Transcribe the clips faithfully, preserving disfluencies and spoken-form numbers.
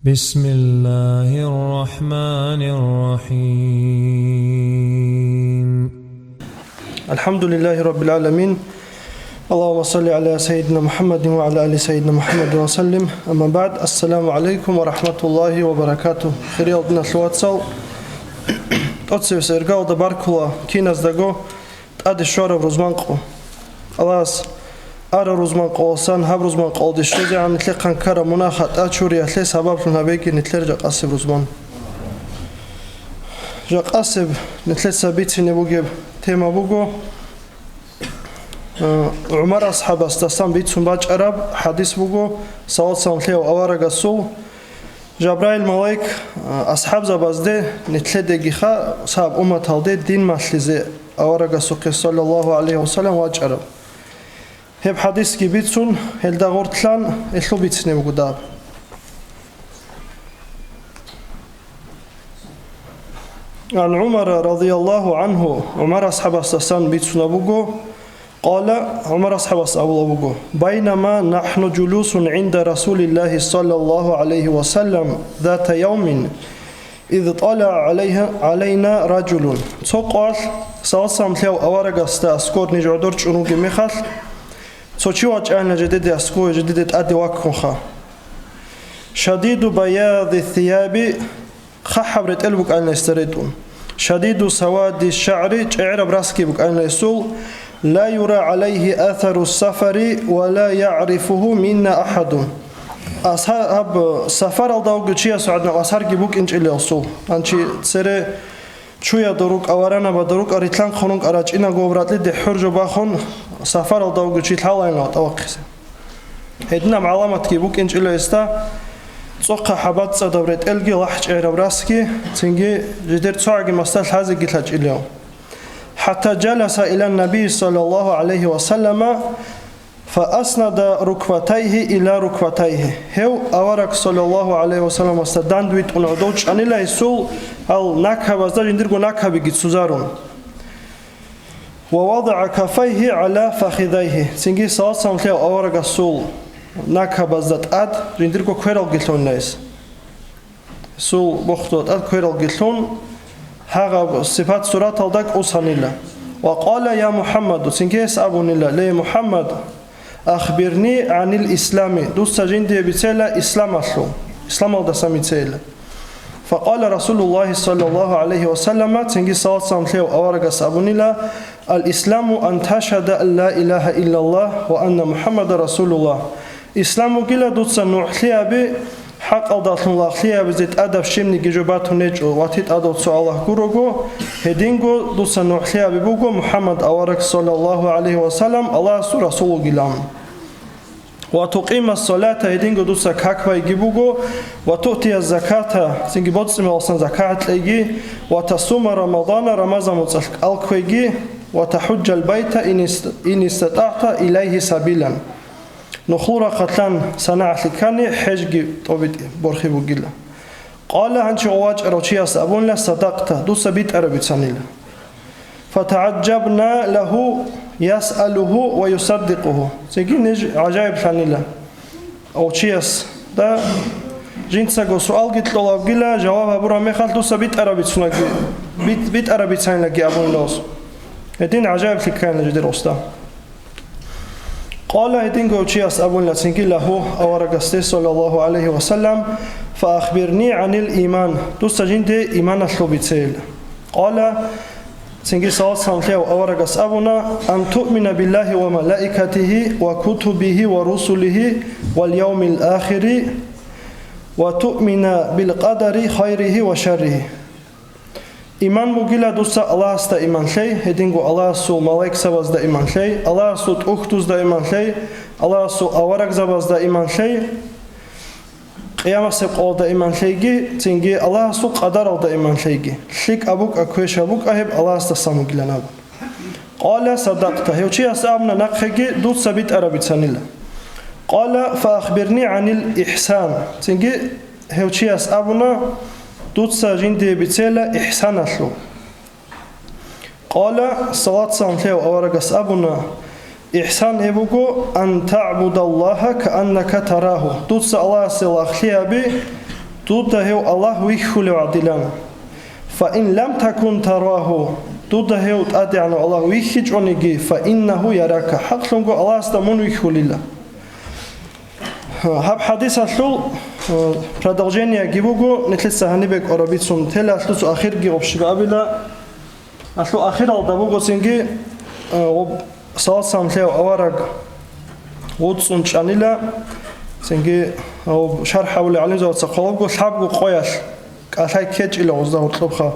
بسم الله الرحمن الرحيم. الحمد لله رب العالمين. اللهم صل على سيدنا محمد وعلى آل سيدنا محمد وسلم. أما بعد. السلام عليكم ورحمة الله وبركاته. Хириял диналъул вацал, тӀоцебесеб иргаялда баркула киназдаго тӀаде щвараб рузманкъо. Аллагьас араб рузманкъоялдасан гьаб рузманкъоялде щвезегӀан нилъехъан ккараб мунагь-хатӀа чуриялъе сабаблъун гьабеги нилъер жакъасеб рузман. Жакъасеб нилъеца бицине бугеб тема буго, э, ГӀумар асхӀабасдасан бицун бачӀараб хӀадис буго, салат-салам лъеяв аварагасул, Жабраил малаик, а, асхӀабзабазде, нилъедегиха, саб умматалде дин малъизе аварагасухъе, саллаллагьу гӀалайгьи ва саллам, вачӀараб. Гьеб хӀадисги бицун, гьелда гъоркьлъан, гьелъул бицине буго даб. ГӀан ГӀумара, радияллагьу гӀангьу, ГӀумар асхӀабасдасан бицунаб буго, Къала, ГӀумар асхӀабас абулаб буго: «Байнама нахӀну жулусун гӀинда Расулиллагьи саллаллагьу гӀалайгьи ва саллам зата явмин, из тӀалаа гӀалайгьа-, гӀалайна ражулун». Цо къоялъ, салат-салам лъеяв аварагасда аскор ниж гӀодор чӀун ругеб мехалъ, цо чи вачӀайна жидеде аскор, жидеде тӀаде ваккунха. Шадиду баяди сияби, хъахӀаб ретӀел букӀанила гьесда ретӀун. Шадиду савади шагӀри, чӀегӀераб расги букӀанила гьесул. Ла юра гӀалайгьи асару сафари ва ла ягӀрифугьу минна ахӀадун. АсхӀаб, сафаралда вугев чиясул гӀадинаб асарги букӀинчӀила гьесул. Гьанчи цере чуяда рукӀа, варанабада рукӀа, рилълъанхъун рукӀа рачӀинаго ракьиде хӀуржу бахун, сафаралда вугев чи лъалайилан ватӀа вахъизе. Гьединаб гӀаламатги букӀинчӀила гьесда, цӀохъа хӀабацӀцӀадаб ретӀелги, лахӀчӀегӀераб расги, цинги жидер цогӀаги масда лъазеги лъачӀилев. ХӀатта жаласа илан Наби саллаллагьу гӀалайгьи ва саллама, фа аснада рукватайгьи ила рукватайгьи. Гьев авараг саллаллагьу гӀалайгьи ва салламасда дандвитӀун гӀодов чӀанила гьесул гьал накабазда жиндирго накабиги ццарун. Ва вадагӀа кафайгьи гӀала фахидайгьи. Цинги салат-салам лъеяв аварагасул накабазда тӀад жиндирго квералги лъунила гьес. Гьесул бохудул тӀад квералги лъун, гьагъаб сипат-сураталда кӀусанила. Ва къала: «Я МухӀаммаду», цинги гьес абунила: «Ле, МухӀаммад, ахбирни гӀанил ислами, дуца жиндие бицейила исламалъул, исламалдасан бицейила». Факъала Расулуллагьи саллаллагьу гӀалайгьи ва саллама, цинги салат-салам лъеяв аварагас абунила: «Ал-исламу ан ташгьада ан ла илагьа иллаллагь ва анна МухӀаммадан расулуллагь». Ислам вугила дуца нугӀлъи гьаби, хӀакъалдалъун лагълъи гьабизе тӀадаб щибниги жо батун гьечӀо ва ти тӀадав цо Аллагь гурого, гьединго дуца нугӀлъи гьаби буго МухӀаммад авараг саллаллагьу гӀалайгьи ва саллам Аллагьасул расул вугилан. «Ва тукъима салата», гьединго дуца как байги буго, «ва туътия заката», цинги боцӀи-маласан закагӀат кьейги, «ва тасума Рамадана», Рамазан моцӀалъ кӀал кквейги, «ва тахӀуджал байта ин ист-, ин истатӀагӀта илайгьи сабилан». Нухлул рахъалъан санагӀалъи ккани, хӀежги тӀобитӀи борхи бугила. Къала, гьанчи гъов вачӀарав чияс абунила: «Садакъта, дуца битӀараб бицанила». ФатагӀаджабна лагьу ясъалугьу ва юсаддикъугьу. Цинги ниж гӀажаиблъанила. Гьав чиясда жинцаго суалги кьолабгила, жаваб гьабураб мехалъ дуца битӀараб бицунаги, бит-, битӀараб бицанилаги абунила гьес. Гьедин гӀажаиблъи кканила жидер гьесда. Къала, гьединго гьав чияс абунила цинги лагьу аварагасде, саллаллагьу гӀалайгьи ва саллам: «Фаахбирни гӀанил иман», дуца жинде иманалъул бицейила. Къала, цинги салат-салам лъеяв аварагас абуна: «Ан туъмина биллагьи ва малаикатигьи ва кутубигьи ва русулигьи вал явмил ахири ва туъмина бил къадари хайригьи ва шарригьи». Иман бугила дуца Аллагьасда иман лъей, гьединго Аллагьасул малаикзабазда иман лъей, Аллагьасул тӀухьдузда иман лъей, Аллагьасул аварагзабазда иман лъей, Къиямасеб къоялда иман лъейги, цинги Аллагьасул къадаралда иман лъейги. ЛъикӀаб букӀа, квешаб букӀа гьеб Аллагьасдасан бугилан абун. Къала: «Садакъта», гьев чияс абуна нахъеги: «Дуца битӀараб бицанила». Къала: «Фаахбирни гӀанил ихсан». Цинги гьев чияс абуна: «Дуца жиндие бицейила ихсаналъул». Къала, салат-салам лъеяв аварагас абуна: «Ихсан гьеб буго: ан таъбудаллагьа кааннака тарагьу». Дуца Аллагьасе лагълъи гьаби, дуда гьев Аллагь вихьулев гӀадилан. Фа ин лам такун тарагьу, дуда гьев ТӀадегӀанав Аллагь вихьичӀониги, фа иннагьу ярака, хӀакълъунго Аллагьасда мун вихьулила. Гьаб хӀадисалъул, э, продолжениеги буго, нилъеца гьаниб бекӀараб бицун, телалъус ахирги гъоб щиб абила, алъул ахиралда буго цинги, э, гъоб салат-салам лъеяв авараг гъуцӀун чӀанила, цинги гъоб шархӀ гьабулел гӀалимзабаца хъвалебго лъабго къоялъ кӀалъай ккечӀила гъузда гьоркьобха.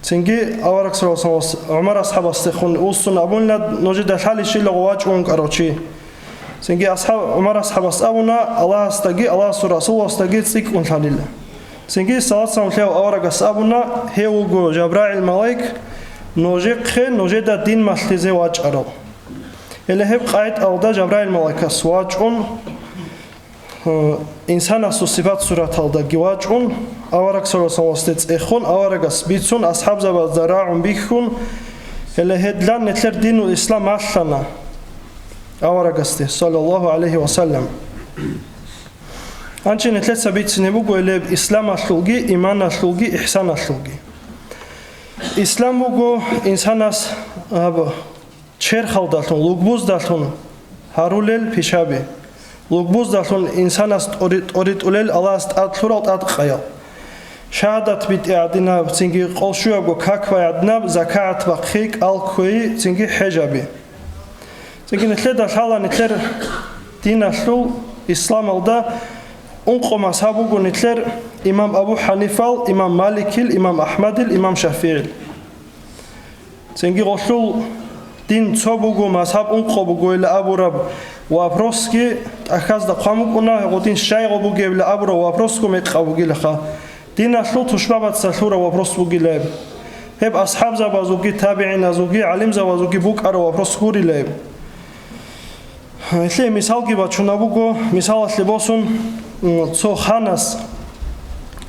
Цинги авараг саллаллагьу гӀалайгьи ва саллам ГӀумар асхӀабасдехун уссун абунила, нужеда лъалищила гъов вачӀун вукӀарав чи. Цинги асхӀаб, ГӀумар асхӀабас абуна, Аллагьасдаги, Аллагьасул Расуласдаги цӀикӀкӀун лъалила. Цинги салат-салам лъеяв аварагас абуна, гьев вуго ЖабрагӀил малаик, нужехъе, нужеда дин малъизе вачӀарав. Гьеле гьеб къагӀидаялда ЖабрагӀил малаикас вачӀун, Гьу, инсанасул сипат-сураталдаги вачӀун, авараг саллаллагьу гӀалайгьи ва салламасде цӀехун, аварагас бицун, асхӀабзабазда рагӀун бихьун, гьеле гьедлъан нилъер динул ислам малъана аварагасде, саллаллагьу гӀалайгьи ва саллам. Гьанже нилъеца бицине буго гьелеб исламалъулги, иманалъулги, ихсаналъулги. Ислам буго инсанас гьаб черхалдалъун, лугбуздалъун гьарулел пишаби, лугбуздалъун инсанас тӀори-, тӀоритӀулел Аллагьас тӀад лъурал тӀадкъаял, шагьадат битӀи гӀадинаб, цинги къолъ щуябго как бай гӀадинаб, закагӀат бахъи, кӀал кквей, цинги хӀежаби. Цинги нилъеда лъала нилъер диналъул, исламалда, ункъо мазгьаб буго нилъер имам Абу ХӀанифал, имам Маликил, имам АхӀмадил, имам ШафигӀил. Цинги гъолъул дин цо буго, мазгьаб ункъо бугойила абураб вопросги тӀахьазда хъван букӀуна, гъодин щайгъо бугебила абураб вопросго мекъаб бугилаха. Диналъул тушбабаца лъураб вопрос бугилаиб. Гьеб асхӀабзабазулги, табигӀиназулги, гӀалимзабазулги букӀараб вопрос гурилаиб. Гьелъие мисалги бачунаб буго, мисалалъе босун, м, цо ханас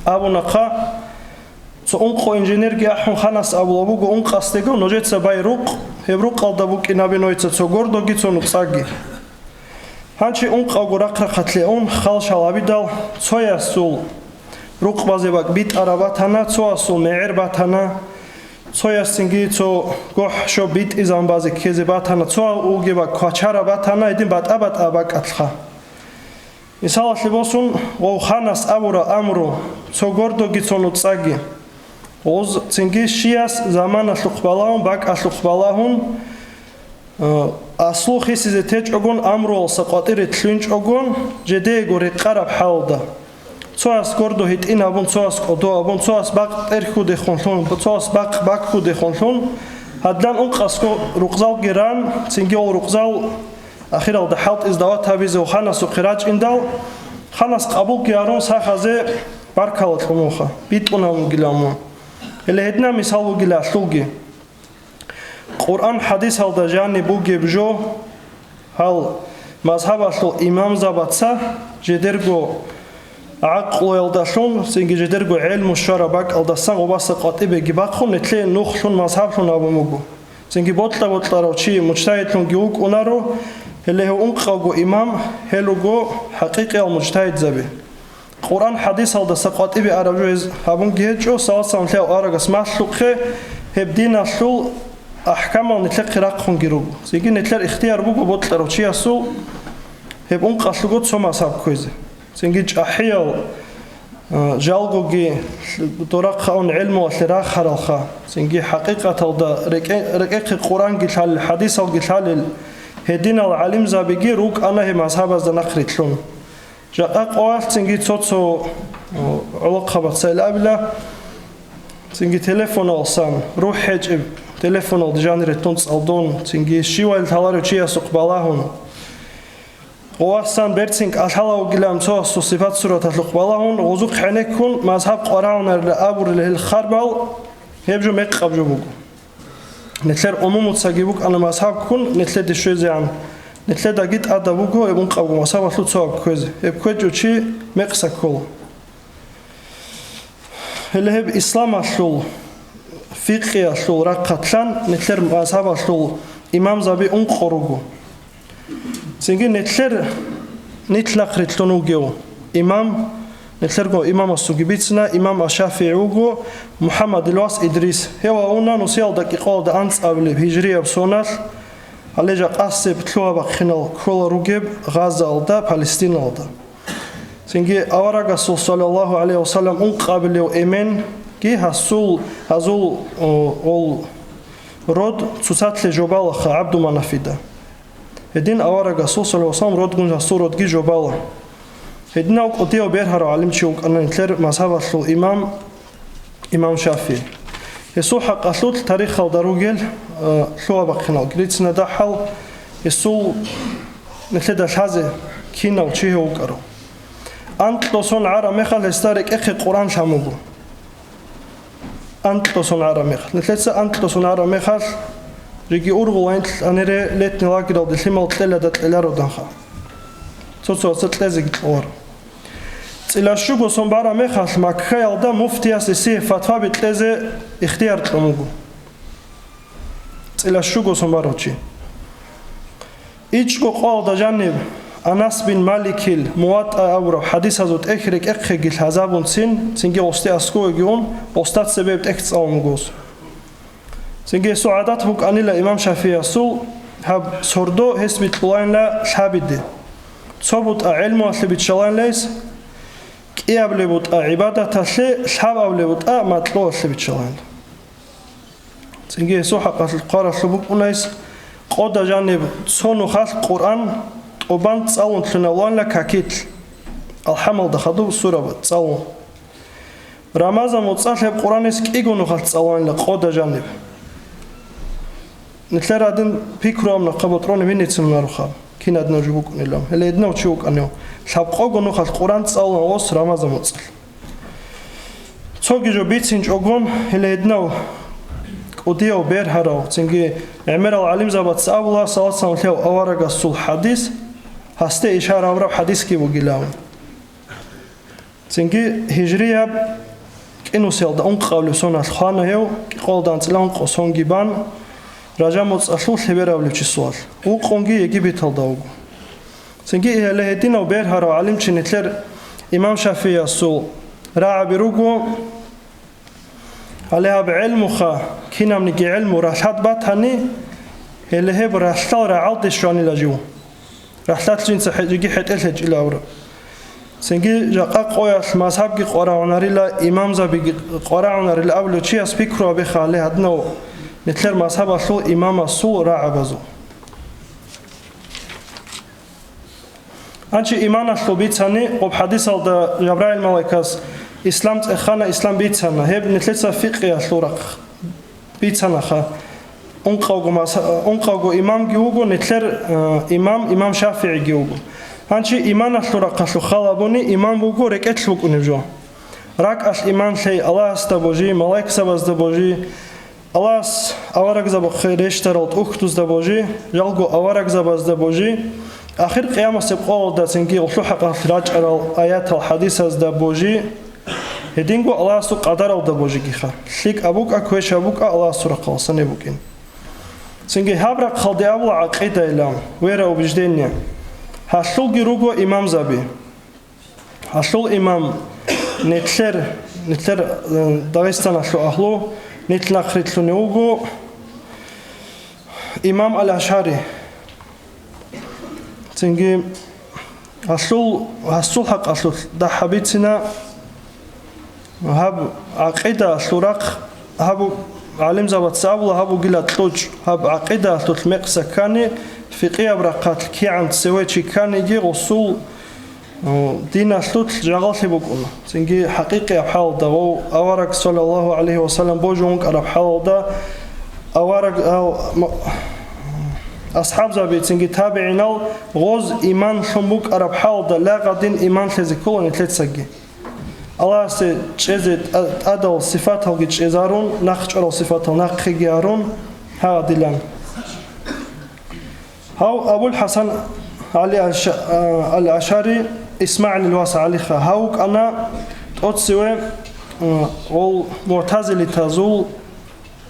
абунахъа, цо ункъо инженерги ахӀун, ханас абула буго ункъасдего, нужеца бай рукъ, гьеб рукъалда букӀинаби нойца цо гордоги, цо нуцӀаги. Гьанчи ункъавго рахъ-рахъалъе ун, хал-шал гьабидал, цоясул рукъ базе бакӀ битӀараб батана, цоясул мегӀер батана, цоясцинги цо гохӀ-щоб битӀизабун базе ккезе батана, цо угеб бакӀ квачараб батана, гьедин батӀа-батӀа бакӀалъха. Мисалалъе босун, гъов ханас абура амру, цо гордоги цо нуцӀаги. Гъоз цинги щияс заманалъухъ балагьун, бакӀалъухъ балагьун, э, аслу хисизе течӀогон, амруялса къватӀире лъугьинчӀогон, жедего рекъараб хӀалда. Цояс гордо гьитӀинабун, цояс кӀодо абун, цояс бакъ тӀерхьудехунлъун, цояс бакъ баккудехунлъун, гьадлан ункъасго рукъзалги ран, цинги гъол рукъзал Ахиралда хӀалтӀизда ватабизе ва ханасухъе рачӀиндал, ханас къабулги гьарун сахазе баркала кьун вуха, битӀун гьавунгилан мун. Гьеле гьединаб мисал бугила алъулги. Къуръан-хӀадисалда жаниб бугеб жо, гьал мазгьабалъул имамзабаца жедерго гӀакълуялдалъун, цинги жедерго гӀелму щвараб бакӀалдасан гъубаса къватӀибеги бахъун, нилъее нухлъун, мазгьаблъун абун буго. Цинги бокьа-бокьарав чи мужтагьидлъунги вукӀунаро, гьеле гьев ункъавго имам, гьел руго хӀакъикъиял мужтагьидзаби. Къуръан-хӀадисалдаса къватӀибе араб жо гьез гьабунги гьечӀо, салат-салам лъеяв аварагас малъухъе, гьеб диналъул ахӀкамал нилъехъе рахъунги руго. Цинги нилъер ихтияр буго бокьарав чиясул гьеб ункъалъуго цо мазгьаб кквезе. Цинги чӀахӀиял, а, жалгоги дорахъа ун гӀелмуялъе рахаралха, цинги хӀакъикъаталда рекӀе-, рекӀехъе Къуръанги лъалел, хӀадисалги лъалел гьединал гӀалимзабиги рукӀана гьеб мазгьабазда нахърилълъун. Жакъа къоялъ цинги цо-цо, а, гӀолохъабаца ил абила, цинги телефоналсан, рухӀ гьечӀеб телефоналда жанире тун цӀалдун, цинги щивал лъаларев чиясухъ балагьун. Гъовасан берцин кӀалъала вугилан цо асул сипат-сураталъухъ балагьун, гъузухъ гӀенеккун, мазгьаб къварагӀунарила абурила гьел харбал, гьеб жо мекъаб жо буго. Нилъер умумуцаги букӀана мазгьаб ккун нилъеде щвезегӀан. Нилъедаги тӀада буго гьеб ункъабго мазгьабалъул цоаб кквезе. Гьеб кквечӀев чи мекъса ккола. Гьеле гьеб исламалъул фикъиялъул рахъалъан нилъер мазгьабалъул имамзаби ункъо руго. Цинги нилъер нилъ нахърилълъун вугев имам Нилъерго имамасулги бицина, имам аш-ШафигӀи вуго МухӀаммадил вас Идрис. Гьев вугоан нусиялда кӀикъоялда анцӀабилеб гьижрияб соналъ, гьале жакъасеб лъугьа-бахъинал ккола ругеб Газаялда, Палестинаялда. Цинги аварагасул, саллаллагьу гӀалайгьи вассалам, ункъабилев эменги гьасул, гьазул, о, ол род цоцалъе жубалаха ГӀабдуманафида. Гьедин аварагасул, саллаллагьу гӀалайгьи вассалам, родгун гьасул родги жубала. Гьединав кӀудияв бергьарав гӀалимчи вукӀана нилъер мазгьабалъул имам, имам ШафигӀи. Гьесул хӀакъалъулъ тарихалда ругел, э, лъугьа-бахъинал грицина дагьал, гьесул нилъеда лъазе кинав чи гьев вукӀарав. Анкьго сон гӀараб мехалъ гьесда рекӀехъе Къуръан лъан буго. Анкьго сон гӀараб мехалъ. Нилъеца анкьго сон гӀараб мехалъ, жеги ургъулайин лъанире летний лагералде лъимал кьелада кьелароданха. Цо-цояца кьезеги кьоларо. ЦӀила щуго сон бараб мехалъ Маккаялда муфтияс гьесие фатваби кьезе ихтияр кьун буго. ЦӀила щуго сон барав чи. ИчӀго къоялда жаниб Анас бин Маликил МуватӀа абураб хӀадисазул тӀехь рекӀехъеги лъазабунцин, цинги гъосде аскӀовеги ун, гъосда цебе тӀехь цӀалун вуго. Цинги гьесул гӀадат букӀанила имам ШафигӀиясул, гьаб сордо гьес бикьулаанила лъабиде. Цо бутӀа гӀелмуялъе биччалаанила гьес, кӀиабилеб бутӀа гӀибадаталъе, лъабабилеб бутӀа макьуялъе биччалаанила. Цинги гьесул хӀакъалъулъ хъваралъуб букӀуна гьес, къода жаниб цо нухалъ Къуръан тӀубан цӀалун лъугьиналуанила какилъ, алхӀамалда хадуб сураб цӀалун. Рамазан моцӀалъ гьеб Къуръан гьес кӀиго нухалъ цӀалуанила къода жаниб. Нилъер гьадин пикру абуна хъа бутӀрулеб гьеница мунаруха, кин гьадинав жо букӀунилан. Гьеле гьединав чи вукӀанев, лъабкъого нухалъ Къуръан цӀалуан гъос Рамазан моцӀалъ. Цоги жо бицинчӀогон, гьеле гьединав кӀудияв бергьарав, цинги гӀемерал гӀалимзабаца абула, салат-салам лъев аварагасул хӀадис, гьасде ишара гьабураб хӀадисги бугилан. Цинги гьижрияб кӀинусиялда ункъабилеб соналъ хвана гьев, кӀикъоялда анцӀила ункъо сонги бан, Ражаб моцӀалъул лъеберабилеб числоялъ, вукъунги Египеталда вуго. Цинги гьеле гьединав бергьарав гӀалимчи нилъер имам ШафигӀиясул рагӀаби руго, гьале гьаб гӀелмуха, кинабниги гӀелму ралъад батани, гьеле гьеб ралъдал рагӀалде щванила жив. Ралъдалъ жинца хӀе-, жеги хӀетӀел гьечӀила абураб. Цинги жакъа къоялъ мазгьабги къварагӀунарила, имамзабиги къварагӀунарила абулев чияс пикру гьабеха гьале гьадинав нилъер мазгьабалъул имамасул рагӀабазул. Гьанчи иманалъул бицани, къоб хӀадисалда Жабраил малайкас ислам цӀехана, ислам бицана. Гьеб нилъеца фикъгьиялъул рахъ бицанаха. Ункъавго мас-, ункъавго имамги вуго, нилъер, э, имам, имам ШафигӀиги вуго. Гьанчи иманалъул рахъалъул хал абуни, иман буго рекӀелъ букӀунеб жо. РакӀалъ иман лъей, Аллагьасда божи, малайкзабазда божи, Аллагьас аварагзабахъе рещтарал тӀухьдузда божи, жалго аварагзабазда божи, ахир къиямасеб къоялда цинги гъолъул хӀакъалъ рачӀарал аятал хӀадисазда божи, гьединго Аллагьасул къадаралда божигиха. ЛъикӀаб букӀа, квешаб букӀа, Аллагьасул рахъалъан гьеб букӀин. Цинги гьаб рахъалде абула гӀакъидайилан, вера, убеждение. Гьалъулги руго имамзаби. Гьалъул имам нилъер, нилъер, э, Дагъистаналъул агьлу, нилъ нахърилълъунев вуго имам Ал-Ашари. Цинги гьалъул, гьасул хӀакъалъулъ дагьаб бицина, гьаб гӀакъидаялъул рахъ, гьаб гӀалимзабаца абула, гьаб бугила кьучӀ, гьаб гӀакъидаялъулъ мекъса ккани, фикъияб рахъалъ кигӀан цеве чи кканиги гъосул О, диналъулъ жагъаллъи букӀуна. Цинги хӀакъикъияб хӀалалда ва авараг, саллаллагьу гӀалайгьи ва саллам, божун вукӀараб хӀалалда, авараг, ав-, ма-, асхӀабзаби, цинги табигӀинал гъоз иман лъун букӀараб хӀалалда, лъагӀадин иман лъезе ккола нилъецаги. Аллагьасе чӀезе тӀа-, тӀадал сифаталги чӀезарун, нахъчӀварал сифатал нахъеги гьарун, гьагъадилан. Гьав Абул ХӀасан ГӀали Аш-, а, Ал-Ашари ИсмагӀилил вас ГӀалиха. Гьав вукӀана тӀоцеве, а, гъол мугӀтазилитазул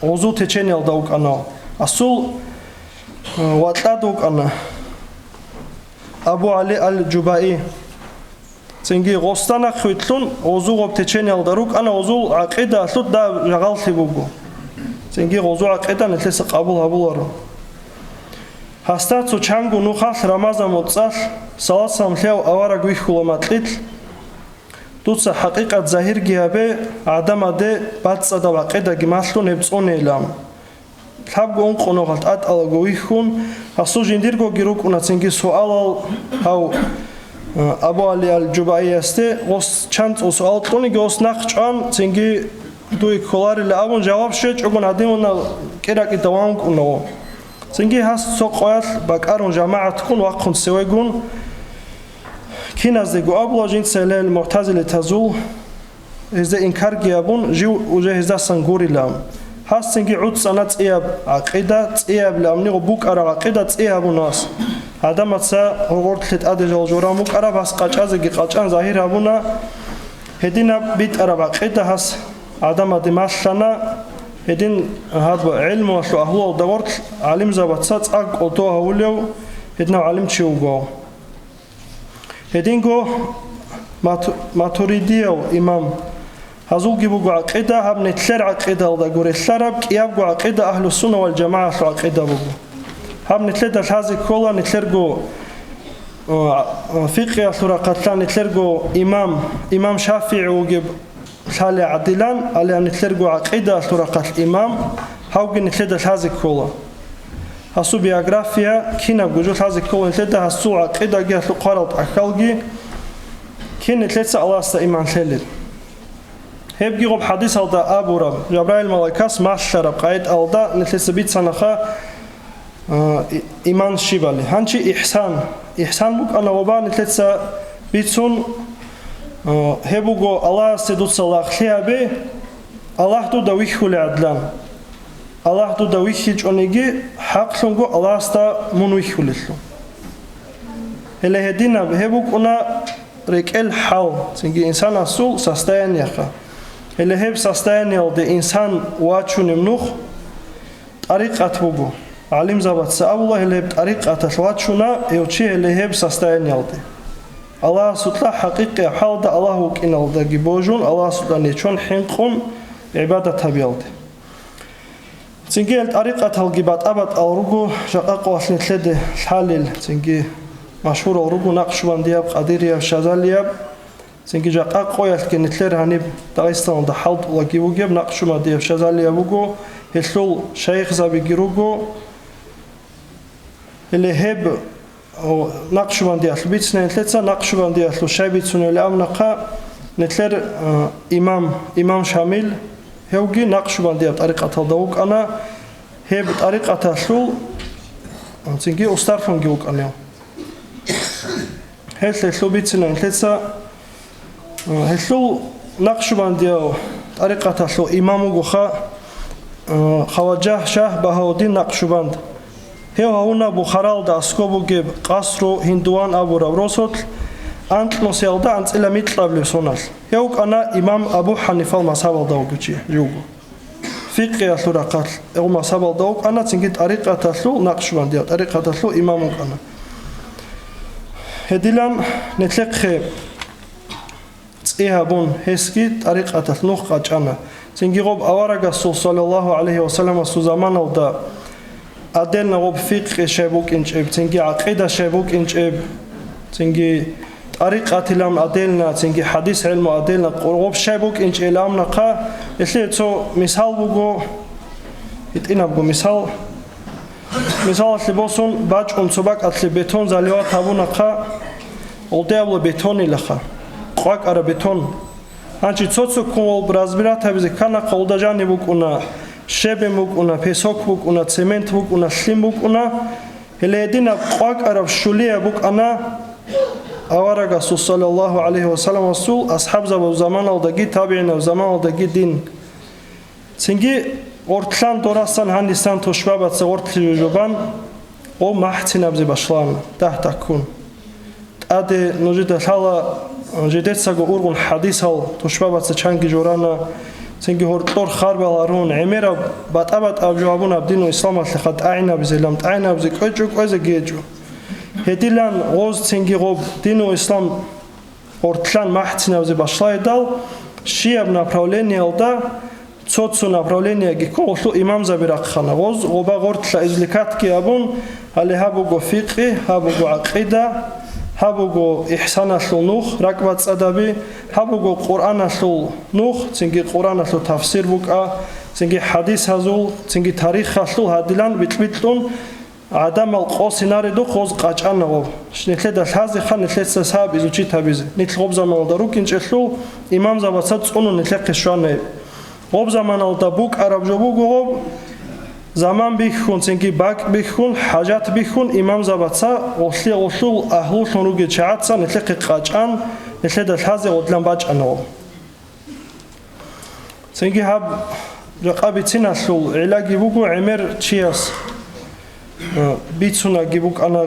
гъозул течениялда вукӀана. Асул, а, вакьад вукӀана Абу ГӀали Ал-Жубаи. Цинги гъосда нахъвилълъун гъозул гъоб течениялда рукӀана, гъозул гӀакъидаялъул дагьаб жагъаллъи буго. Цинги гъозул гӀакъида нилъеца къабул гьабуларо. Гьасда цо чанго нухалъ Рамазан моцӀалъ салат-салам лъеяв авараг вихьула макьилъ: «Дуца хӀакъикъат загьирги гьабе, гӀадамаде бацӀцӀадаб гӀакъидаги малъун гьеб цӀунейилан». Лъабго-ункъо нухалъ тӀатӀалаго вихьун, гьасул жиндиргоги рукӀуна цинги суалал гьав, э, Абу Али ал-Жубаиясде, гъос чанцӀул суал кьуниги, гъос нахъ чӀван, цинги дуе кколарила абун жаваб щвечӀогун гьадинав кӀиракӀида ван вукӀуна гъов. Цинги гьас цо къоялъ бакӀарун жамагӀатккун вахъун цевегун, киназдего абула жинца гьел мугӀтазилитазул, гьезда инкарги гьабун, жив уже гьездасан гурила. Гьас цинги гӀуцӀана цӀияб гӀакъида, цӀиябилан гьаниб букӀараб гӀакъида цӀи гьабун гьас. Гьадамаца гъоркье тӀаде жал журан букӀараб, гьас къачӀазеги къачӀан загьир гьабуна. Гьединаб битӀараб гӀакъида гьас гӀадамаде малъана. Гьедин гьаб гӀелмуялъул агьлуялда гъоркь гӀалимзабаца цӀакъ кӀодо гьавулев гьединав гӀалимчи вуго. Гьединго Мату-, Матуридияв имам. Гьазулги буго гӀакъида, гьаб нилъер гӀакъидалда гурелъараб кӀиябго гӀакъида, Агьлуссунна вал ЖамагӀалъул гӀакъида буго. Гьаб нилъеда лъазе ккола, нилъерго, а, а, фикъгьиялъул рахъалъа нилъерго имам, имам ШафигӀи вугеб лъалеб гӀадилан, гьале нилъерго гӀакъидаялъул рахъалъ имам, гьавги нилъеда лъазе ккола. Гьасул биография кинабго жо лъазе ккола нилъеда, гьасул гӀакъидаги, гьалъул хъварал тӀахьалги, кин нилъеца Аллагьасда иман лъелел. Гьебги гъоб хӀадисалда абураб, Жабраил малаикас малъараб къагӀидаялда нилъеца бицанаха, а, и-, иман щибали. Гьанчи ихсан. Ихсан букӀана гъоба нилъеца бицун, а, гьеб буго Аллагьасде дуца лагълъи гьабе, Аллагь дуда вихьулеб гӀадлан. Аллагь дуда вихьичӀониги, хӀакълъунго Аллагьасда мун вихьулелъул. Гьеле гьединаб гьеб букӀуна рекӀел хӀал, цинги инсанасул состояниеха. Гьеле гьеб состояниялде инсан вачунеб нух тӀарикъат буго. ГӀалимзабаца абула, гьеле гьеб тӀарикъаталъ вачуна гьев чи гьеле гьеб состояниялде. Аллагьасукьа хӀакъикъияб хӀалда Аллагь вукӀиналдаги божун, Аллагьасукьа нечон хӀинкъун гӀибадат гьабиялде. Цинги гьел тӀарикъаталги батӀа-батӀал руго, жакъа къоялъ нилъеде лъалел, цинги машгьурал руго накъшбандияб, къадирияб, шазалияб, цинги жакъа къоялъги нилъер гьаниб Дагъистаналда хӀалтӀулаги вугеб накъшбандияб, шазалияб буго, гьелъул шайихзабиги руго. Гьеле гьеб О, накъшбандиялъул бицина нилъеца, накъшбандиялъул щай бицунел абунахъа, нилъер, а, имам, имам Шамил, гьевги накъшбандияб тӀарикъаталда вукӀана, гьеб тӀарикъаталъул, а, цинги устарлъунги вукӀана гьев. Гьелъ гьелъул бицина нилъеца, Гьелъул накъшбандияв тӀарикъаталъул имам вугоха, Хаваджа шагь Багьаудин Накъшбанд. Гьев гьавуна Бухаралда аскӀоб бугеб Къасру Гьиндуван абураб росулъ, анкьнусиялда анцӀила микьабилеб соналъ. Гьев вукӀана имам Абу Ханифал мазгьабалда вугев чи живго. Фикъгьиялъул рахъалъ гьев мазгьабалда вукӀана, цинги тӀарикъаталъул, накъшбандияв тӀарикъаталъул имам вукӀана. Гьедилан нилъехъе цӀи гьабун, гьесги тӀарикъаталъ нух къачӀана. Цинги гъоб аварагасул, саллаллагьу гӀалайгьи ва салламасул, заманалда отдельно гъоб фикъгьи щай букӀинчӀеб, цинги гӀакъида щай букӀинчӀеб, цинги тӀарикъатилан отдельно, цинги хӀадис гӀелму отдельно, гъоб щай букӀинчӀеб абунахъа, гьелъие цо мисал буго, гьитӀинабго мисал. Мисалалъе босун, бачӀун цо бакӀалъе бетон заливать гьабунахъа, гъолде абула бетонилаха, къвакӀара бетон. Гьанчи цо-цоккун гъолб разбирать гьабизе кканахъа, гъолда жаниб букӀуна щебень, букӀуна песок, букӀуна цемент, букӀуна лъим, букӀуна. Гьеле гьединаб къвакӀараб щулияб букӀана аварагасул, саллаллагьу гӀалайгьи ва салламасул, асхӀабзабазул заманалдаги, табигӀинаб заманалдаги дин. Цинги гъортлъан дорасан гьанисан тушбабаца гъортлъи жужубан, гъов махӀцинабзе башалана, дагь-дагьккун. ТӀаде нужеда лъала, жидецаго ургъун хӀадисал тушбабаца чанги жорана, цинги гьоркьор харбал гьарун, гӀемераб батӀа-батӀаб жо абун аб дину исламалъе ха тӀагӀинабизелан, тӀагӀинабизе кӀвечӀо, кӀвезе гьечӀо. Гьедилан гъоз цинги гъоб дину ислам Гъортлъан махӀцинабзе башлагьидал, щияб направлениялда цо-цо направлениеги кколъул имамзаби рахъана. Гъоз гъоба гъортлъа извлекатги абун, гьале гьаб буго фикъи, гьаб буго гӀакъида, гьаб буго ихсаналъул нух, ракӀбацӀцӀадаби, гьаб буго Къуръаналъул нух, цинги Къуръаналъул тафсир букӀа, цинги хӀадисазул, цинги тарихалъул гьадилан бикь-бикьун, гӀадамал къосинаредухъ гъоз къачӀана гъоб. Нилъеда лъазеха нилъеца саб изучить гьабизе. Нилъ гъоб заманалда рукӀинчӀелъул имамзабаца цӀунун нилъехъе щвана гьеб. Гъоб заманалда букӀараб жо буго гъоб, заман бихьун, цинги бакӀ бихьун, хӀажат бихьун имамзабаца гъолъи-гъолъул агьлулъун ругел чагӀаца нилъехъе къачӀан, нилъеда лъазе гъодлъан бачӀана гъоб. Цинги гьаб жакъа бициналъул гӀиллаги буго, гӀемер чияс, э, бицунаги букӀана,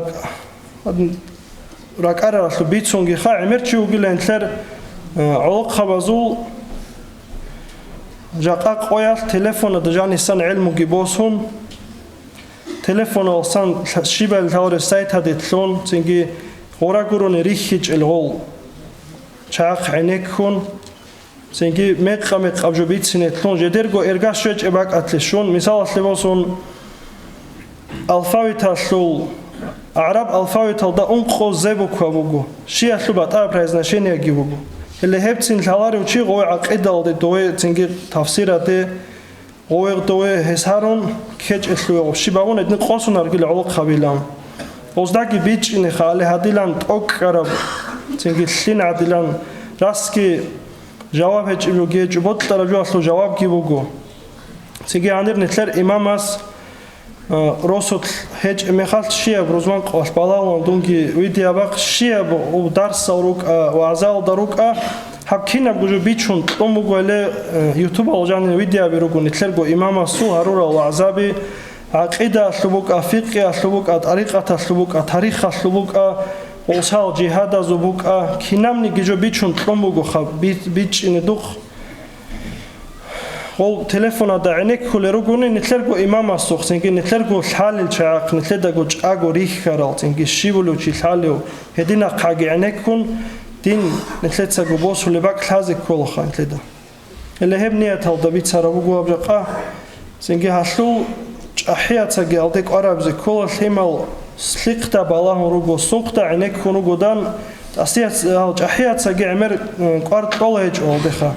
ракӀараралъуб бицунгиха, гӀемер чи вугилан нилъер, э, гӀолохъабазул жакъа къоялъ телефонада жанисан гӀелмуги босун, телефоналсан лъа-, щибали лъаларев сайтаде лъун, цинги гъора гурони рихьичӀел гъол чагӀахъ гӀенеккун, цинги мекъа-мекъаб жо бицине лъун, жедерго эрга щвечӀеб бакӀалъе щун, мисалалъе босун, алфавиталъул, гӀараб алфавиталда ункъо зе буква буго, щиялъул батӀа произношениеги буго. Гьеле гьебцин лъаларев чи гъой гӀакъидалде дове, цинги тафсираде, гъой дове гьес гьарун ккечӀелъуе гъоб. Щиб абун гьедин къосун аргила гӀолохъабилан. Гъоздаги бичӀчӀинеха, гьале гьадилан тӀокӀкӀараб, цинги лъин гӀадилан расги жаваб гьечӀеб бугечӀо, бокьараб жоялъул жавабги буго. Цинги гьанир нилъер имамас, а, росулъ гьечӀеб мехалъ щияб рузман къвалъ балагьун дунги видео бахъ, щияб гъоб дарсал рукӀа, вагӀзалда рукӀа, гьаб кинабго жо бичун кьун буго гьеле, э, ютубал жанир видеоби руго нилъерго имамасул гьарурал вагӀзаби, гӀакъидаялъул букӀа, фикъгьиялъул букӀа, тӀарикъаталъул букӀа, тарихалъул букӀа, гъусал жигьадазул букӀа, кинабниги жо бичун кьун буго хаб, би-, бичӀчӀине духъ. Гъол телефонада гӀенеккулел ругони, нилъерго имамасухъ, цинги нилъерго лъалел чагӀахъ, нилъедаго чӀаго рихьарал, цинги щивулев чи лъалев, гьединахъаги гӀенеккун, дин нилъецаго босулеб бакӀ лъазе кколаха нилъеда. Гьеле гьеб нияталда бицараб буго гьаб жакъа. Цинги гьалъул чӀахӀияцаги алде кӀварабизе ккола, лъимал лъихъда балагьун руго, сунхъда гӀенеккун ругодан, тӀасияц-, гьал чӀахӀияцаги гӀемер, м, кӀвар кьола гьечӀо гьалдеха.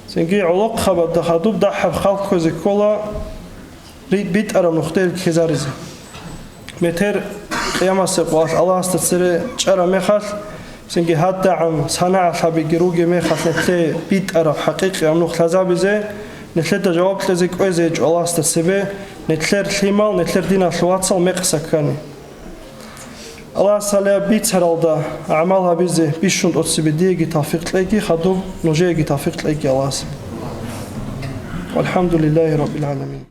Цинги гӀолохъабазда хадуб дагьаб хал кквезе ккола, ри-, битӀараб нухде ккезаризе. Метер къиямасеб къоялъ Аллагьасда цере чӀараб мехалъ, цинги гьадагӀан санагӀалъабиги ругеб мехалъ нилъее битӀараб хӀакъикъияб нух лъазабизе, нилъеда жаваб кьезе кӀвезе гьечӀо Аллагьасда цебе, нилъер лъимал, нилъер диналъул вацал мекъса ккани. Аллагьас гьале бицаралда гӀамал гьабизе бищун тӀоцебе диеги тавфикъ кьеги, хадуб нужееги тавфикъ кьеги Аллагьас. ВалхӀамдулиллагьи раббил гӀаламин.